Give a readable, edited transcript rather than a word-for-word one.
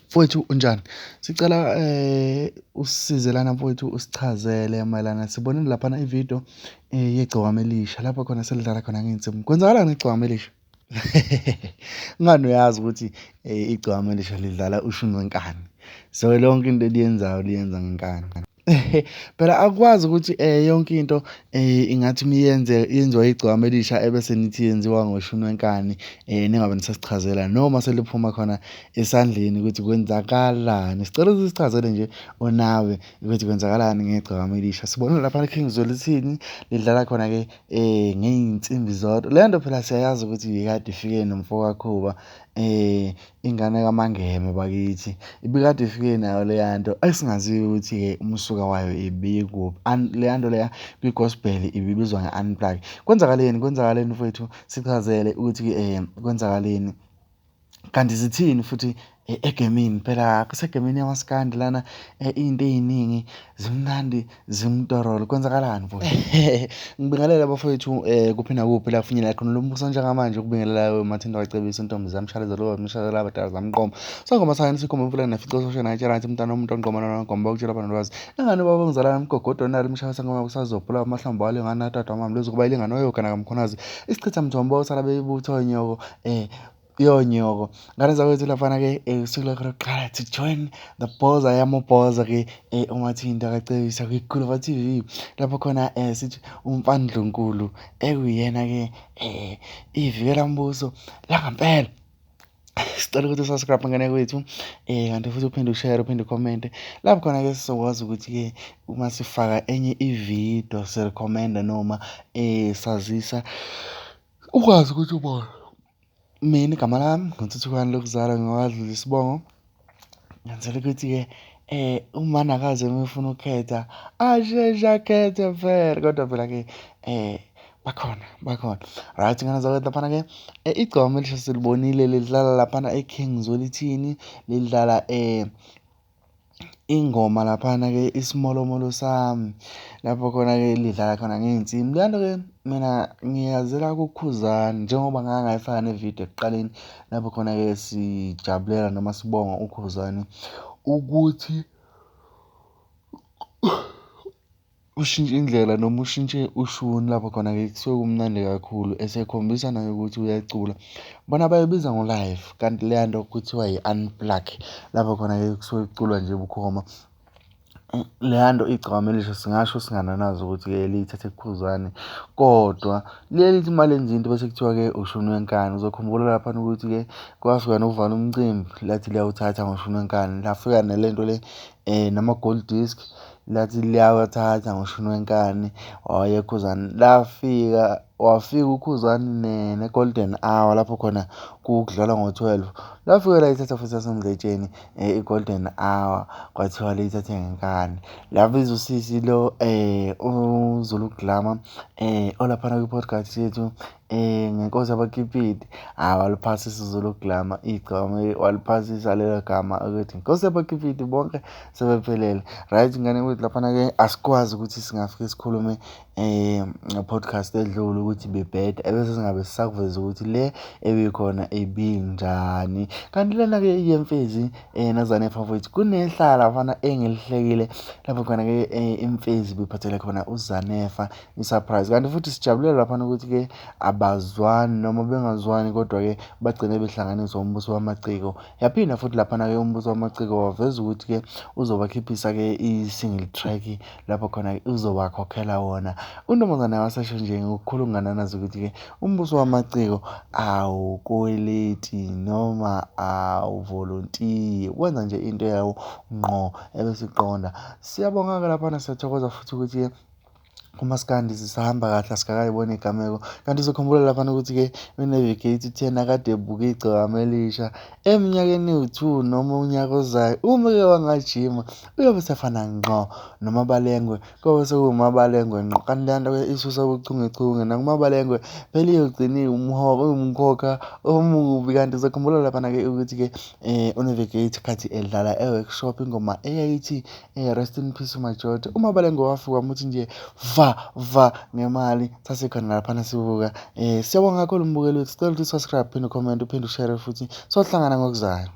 Mfowethu unjani? Sicela usisize lana mfowethu usichazele mayelana sibonile laphana ividiyo yegcokama elisha lapho khona selidlala khona ngey'nsimbi. Kwenzakalani ngegcokama elisha? Ngani uyazi ukuthi igcokama elisha lidlala ushuni wenkani. So yonke into eliyenzayo liyenza ngenkani. Phela akukwazi ukuthi yonke into ingathi uma iyenze yenziwa igcokama elisha ebese nithi yenziwa ngoshuni wenkani ningabe nisasichazela noma seliphuma khona esandleni ukuthi kwenzakalani. Sicela ukuthi usichazele nje unawe ukuthi kwenzakalani ngegcokama elisha. Sibonile lapha King Zwelithini lidlala khona-ke ngey'nsimbi zodwa. Le nto phela siyayazi ukuthi ibikade ifike nomfo kaKhuba ingane kaMangema bakithi. Ibikade ifike nayo leya nto esingaziyo ukuthi-ke umsuka wayo ibikuphi. Leya nto leya kwi-gospel ibibizwa nge-unplug. Kwenzakaleni, kwenzakaleni mfowethu? Sichazele ukuthi kwenzakaleni. Kanti zithini futhi egemini? Phela kusegemini yamaskandi lana iy'nto ey'ningi zimnandi zimtorolo. Kwenzakalani mfowethu? Ngibingelele bafowethu kuphi nakuphi la kufinyelela khona lo mbuso njengamanje ukubingelela uMathinta wacebisa intombi zamshalizelo wamshayela abadala zamqoma. Sangoma sayini sikhomba imfula nafica sosha naye tshela ngathi umntana womuntu ongqoma nongoma ukutshela abantu lwazi. Ingane baba ngizalana mgogodo nalo umshaya sangoma kusazophula amahlombe wale ngane atata wami lezokuba ilingane oyogana kamkhonazi. Isichitha mthombo osala beyibutho nyoko yonyoko. Ngane zakwethu laphana-ke usuku lwakho lokuqala to join the Bhoza yamubhoza-ke uMathinta kaCebisa kwiGuluva TV lapho khona sithi uMfandlunkulu ekuyena-ke ivikela mbuso langampela. Sicela ukuthi usubscribe ngane kwethu kanti futhi uphinde ushare uphinde ucommente lapho khona-ke sizokwazi ukuthi-ke uma sifaka enye ividiyo sirekhomenda noma sazisa ukwazi ukuthi ubone. Mina igama lami nguThuthukani lokuzalwa ngingakadluli isibongo. Ngenzela ukuthi-ke uma nakaze uma efuna ukukhetha asheshe akhethe phela kodwa phela-ke bakhona bakhona. Right ngane zakwethu laphana-ke igcokama elisha silibonile lidlala laphana e-King Zwelithini lidlala ingoma laphana-ke isimolomolo sami lapho khona-ke lidlala khona ngey'nsimbi. Le nto-ke mina ngiyazela kuKhuzani njengoba ngake ngayifaka nevidiyo ekuqaleni lapho khona-ke sijabulela noma sibonga uKhuzani ukuthi ushintshe indlela noma ushintshe ushuni lapho khona-ke kusuke kumnandi kakhulu esekhombisa naye ukuthi uyacula. Bona bayibiza ngo-live kanti leya nto kuthiwa yi-unplug lapho khona-ke kusuke kuculwa nje bukhoma. Leya nto igcokama elisha singasho singananazi ukuthi-ke liyithathe kuKhuzani kodwa liye lithi uma lenza into bese kuthiwa-ke ushuni wenkani. Uzokhumbula laphana ukuthi-ke kwafika nokuvala umcimbi lathi liyawuthatha ngoshuni wenkani lafika nale nto le nama-gold disc lathi liyawathatha ngoshuni wenkani wayeKhuzani. Lafika wafika uKhuzani ne-golden hour lapho khona kudlalwa ngo-12. Lafika layithatha futhi yaseMdletsheni i-golden hour kwathiwa liyithathe ngenkani. Labiza usisi lo uZulu Glamour olaphana kwi-podcast yethu ngenkosi yabakipiti. Hhayi waliphasisa uZulu Glamour igama waliphasisa lelo gama ukuthi inkosi yabakipiti bonke sebephelele. Right ngane kwethu laphana-ke asikwazi ukuthi singafike sikhulume nge-podcast edlule ukuthi ibibheda ebese singabe sisakuveza ukuthi le ebikhona ibinjani. Kanti lena-ke yemfezi noZanefa mfowethu kunehlala laphana engilihlekile lapho khona-ke imfezi ibiphathele khona uZanefa i-surprise. Kanti futhi sijabulela laphana ukuthi-ke abazwani noma bengazwani kodwa-ke bagcine behlanganiswa umbuso wamaciko. Yaphinda futhi laphana-ke umbuso wamaciko waveza ukuthi-ke uzobakhiphisa-ke i-single track lapho khona uzobakhokhela wona. Untombazane wasesho nje ngokukhulu ukungananazi ukuthi-ke umbuso wamaciko awukweleti noma awuvolontiyi, wenza nje into yawo ngqo ebese iqonda. Siyabonga-ke laphana siyathokoza futhi ukuthi-ke umaskandi sisahamba kahle asikakayiboni igameko. Kanti uzokhumbula laphana ukuthi-ke uNavigate uthena kade ebuke igcokama elisha eminyakeni ewu-2 noma unyaka ozayo uma eke wangajima uyobe esefana ngqo noMabalengwe, kobe sekuwuMabalengwe ngqo. Kanti le nto-ke isusa ubuchungechunge nakuMabalengwe phela iyogcina iwumkhokha omubi. Kanti uzokhumbula laphana-ke ukuthi-ke uNavigate khathi edlala e-workshop ingoma eyayithi rest in peace Majoda, uMabalengwe wafika wamuthi nje va va ngemali sasikhona laphana sibuka. Siyabonga kakhulu mbukeli wethu, sicela ukuthi usubscribe uphinde ucomment uphinde ushare futhi sohlangana ngokuzayo.